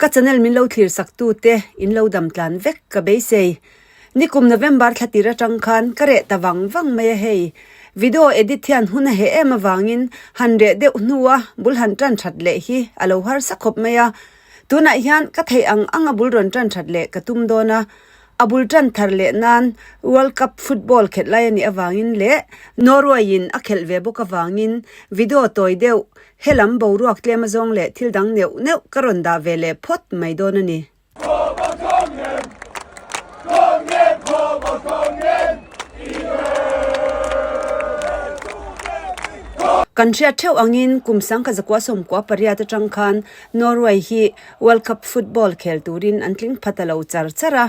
Ka channel min lo thlir sak tu te in lo dam tlan vek ka beisei. Nikum November thla tir atang khan ka reh ta vang vang mai a hei. Video edit hian hun a heh em avangin han reh deuh hnua bul han tan that leh hi a lo harsa khawp mai a. Tunah hian ka theih ang ang a bul rawn tan that leh ka tum dawn a. A bul tan thar leh nan World Cup football khelh lai a nih avangin leh Norway in a khelh ve bawk avangin video tawi deuh helam boruak tlem azawng leh thil dang neuh neuh ka rawn dah ve leh phawt mai dawn a ni. Kan hriat theuh angin kum sangkhat zakua sawmkua pariat atang khan Norway hi World Cup football khel turin an tling phat a lo char char a,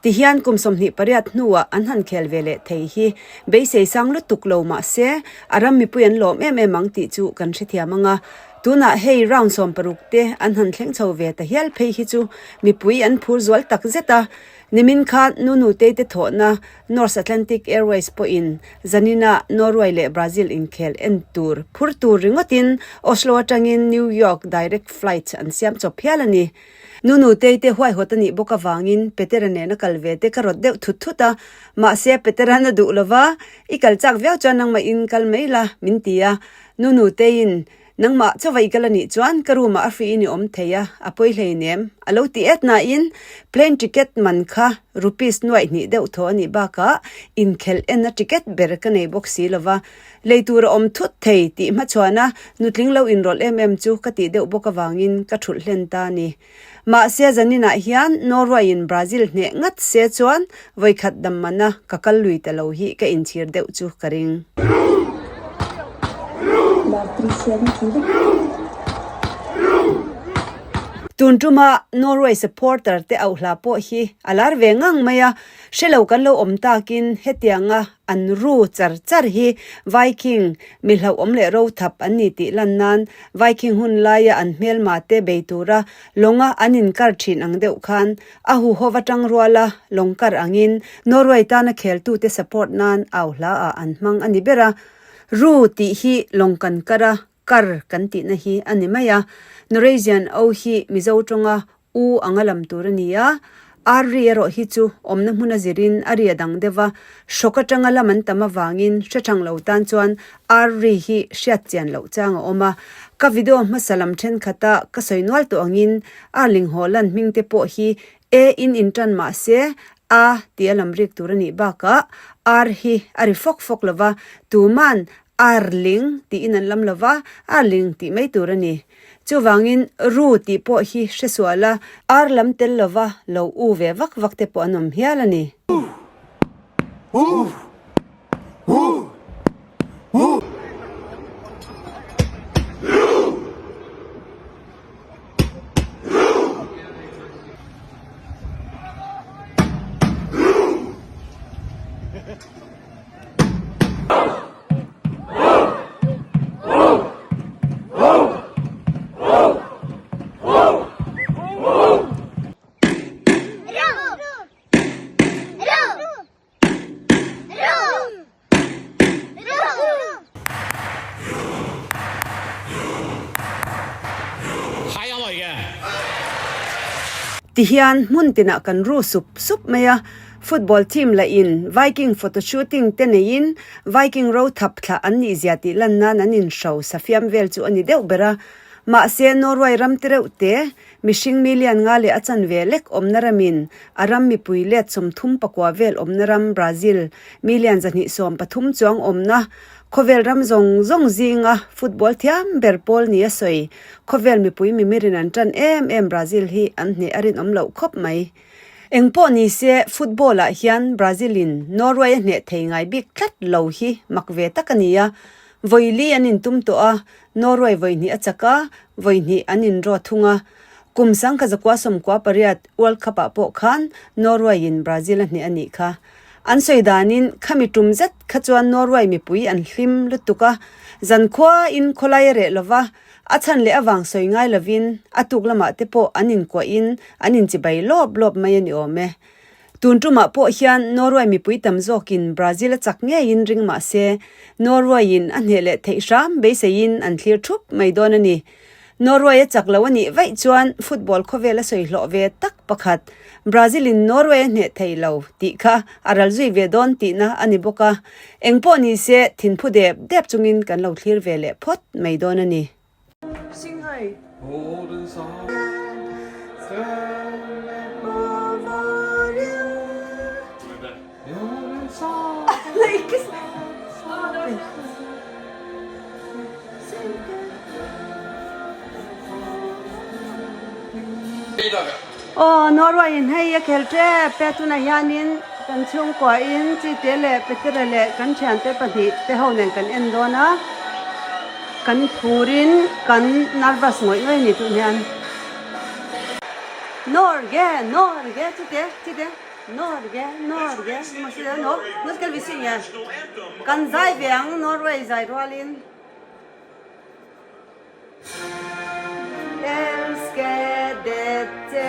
tihian kum 28 hnuah an han khel ve leh thei hi beisei sang lutuk lo mah se a ram mipui an lawm em em ang tih chu kan hrethiam ang a. Tunah hei round 16 te an han thleng chho ve ta hial phei hi chu mipui an phur zual tak zet a. Nimin khan Nunu Teite thawhna Norse Atlantic Airways pawhin zanina Norway leh Brazil inkhel en tur phur tur ringawtin Oslo atangin New York direct flight an siam chawp hial a ni. Nunu Teite huaihawt a nih bawk avangin Petera nena kal ve te ka rawt deuh thut thut a, mahse Petera'n a duh lova, I kal chak viau chuan nangmah in kal mai la, min ti a. Nunu Teiin Nangmah chawva i kal a nih chuan ka room ah a free in i awm thei a, a pawi hleinem. A lo ti et nain plane ticket man kha rupees nuaih hnih deuh thaw a nih bakah inkhelh en a ticket ber ka nei bawk si lova, lei tur a awm thut thei tih hmachhuana nutling lo inrawlh em em chu ka tih deuh bawk avangin ka thulh hlen ta a ni. Mahse zaninah hian Norway in Brazil hneh ngat se chuan vawikhat dam mana ka kal lui ta lo hi ka inchhir deuh chu ka ring. Tun tuma Norway supporter te auhla pawh hi a lar ve ngang mai a, hre lo kan lo awm takin hetianga an ru char char hi Viking mi hlauhawm leh rothap an ni tih lan nan Viking hun laia an hmelma te bei tura lawnga an inkar thin ang deuh khan a huho va tang ruala lawng kar angin Norway tana kheltute support nan au hla ah an hmang a ni ber a. Ru tih hi lawng kan kar a, kar kan tihna hi a ni mai a. Norwegian o hi Mizo tawnga U anga lam tur a ni a, ar ri erawh hi chu awmna hmun a zirin a ri a dang deuh a, hrawk atanga lam an tam avangin hre thang lo tan chuan ar ri hi hriat chian loh chang a awm a. Ka video hmasa lam thenkhat a ka sawi nual tawh angin ar linghaw lan hming te pawh hi e in intan mah se a tih a lam rik tur a nih bakah ar hi a ri fawk fawk lo va, tuman ar ling tiin an lam lo va, ar ling tih mai tur a ni. Chuvangin ru tih pawh hi hre sual a, ar lam tel lova lo u ve vak vak te pawh an awm hial a ni. Tihian hmun tinah kan ru sup sup mai a. Football team lah in Viking photo shooting te neiin Viking ro thap thlah an nih zia tih lan nan an inhro safiam vel chu a ni deuh ber a. Mahse Norway ram te reuh te, mihring million nga leh a chanve lek awmna ramin a ram mipui let 34 vel awmna ram Brazil million 230 chuang awmna khawvel ram zawng zawng zinga football thiam ber pawl ni a sawi. Khawvel mipui mimirin an tan em em Brazil hi an hneh a rinawm loh khawp mai. Eng pawh ni se, football ah hian Brazil in Norway a hneh thei ngai bik tlat lo hi mak ve tak a ni a. Vawi li an intum tawh a, Norway vawi hnih a chak a, vawi hnih an inraw thung a. Kum 1998 World Cup ah pawh khan Norway in Brazil a hneh a nih kha. An sawi danin khami tum zet kha chuan Norway mipui an hlim lutuk a, zankhua in khawlai a reh lova, A chhan leh avang sawi ngai lovin a tuk lamah te pawh an inkuahin an inchibai lawp lawp mai a ni awm e. Tun tumah pawh hian Norway mipui tam zawkin Brazil a chak ngeiin ring mah se, Norway-in a hneh leh theih hram beiseiin an thlir thup mai dawn a ni. Norway a chak lo a nih vaih chuan football khawvel a sawi hlawh ve tak pakhat, Brazil in Norway a hneh thei lo tih kha a ral zui ve dawn tihna a ni bawk a. Eng pawh ni se thinphu dep dep chungin kan lo thlir ve leh phawt mai dawn a ni. Aw Norway in hei a khel tep e tunah hianin kan chhungkua in Chite leh Petera leh kan thiante pahnih te ho nen kan en dawn a kan phurin kan nervous ngawih ngawih a ni tun hian Norge Norge Chite Chite Norge Norge Nå skal vi synge kan zai ve ang Norway zai rualin. Elsker dette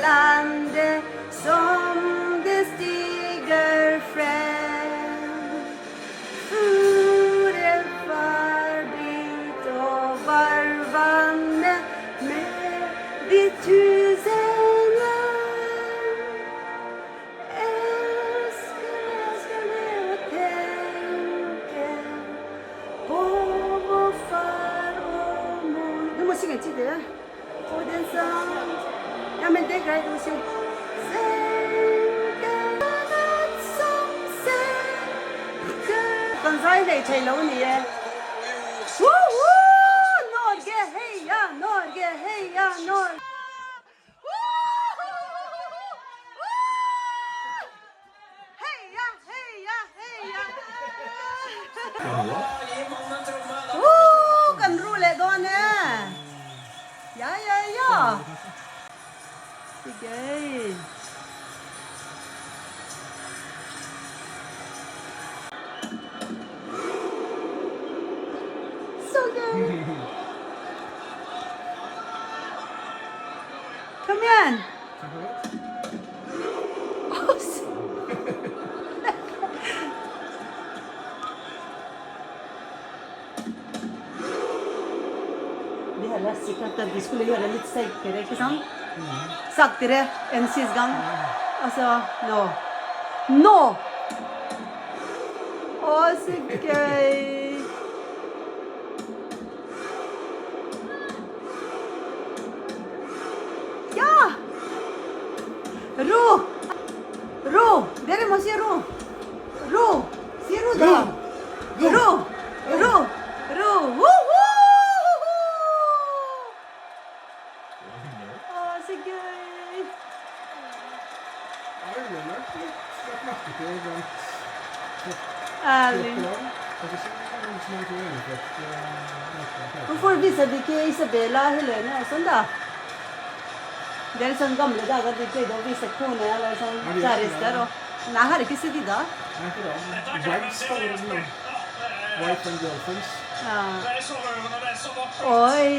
landet som det stiger frem. Fure var dit over vannet med de tusen hjem. Elsker, elsker det å tenke på vår far og mor Du må synge til det. Og den sang Ja, men det er greit. Du må synge. Senke natt som senker Kan zai hlei thei lo ni e. Woohoo! Norge heia! Norge heia! Norge! Kan ru leh dawn e ya ya ya tigei so gay come in Det här är sikkert att vi skulle göra lite säkrare, ikke sant? Saktere enn sist gang. Altså, nå. Nå! Å, så gøy! Ja! Ro! Ro! Dere må si ro. Ro! Si ro, da. Ro! Ro! Ro! Woho! Å, så gøy! Erling. Hvorfor viser de ikke Isabella, Helene og sånn, da? Det er sånn gamle dager de pleide å vise kone eller sånn kjærester og Nei, jeg har ikke sett de da. Nei, ikke da. Wives kaller de det. Wife and girlfriends. Ja. Oi!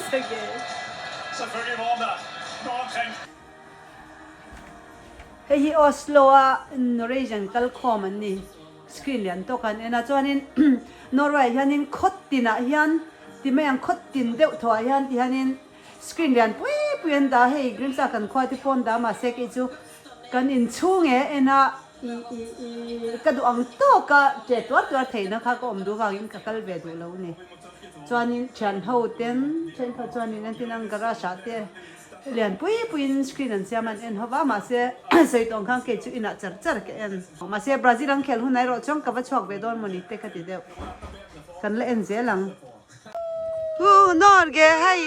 Så gøy. Selvfølgelig var han der når han trengte. Hei hi Oslo a Norwegian kal khawm an ni. Screen lian tawk an en a chuanin Norway ah hianin khaw tinah hian ti mai ang khaw tin deuh thaw ah hian ti hianin screen lian pui pui an dah a hei Grimsa kan khua te pawh an dah a mahse kei chu kan inchhung e en a ih ih ih ka duh ang tawk a che tuar tuar theihna kha ka awm duh vangin ka kal ve duh lo a ni chuanin thian ho ten thenkhat chuanin an tin ang garage ah te Lian pui puiin screen an siam a an en ho va mahse sawi tawng khan kei chu inah char char ka en. Mahse Brazil an khel hunah erawh chuan ka va chhuak ve dawn mawni te ka ti deuh. Kan la en zel ang. Hu Norge hei.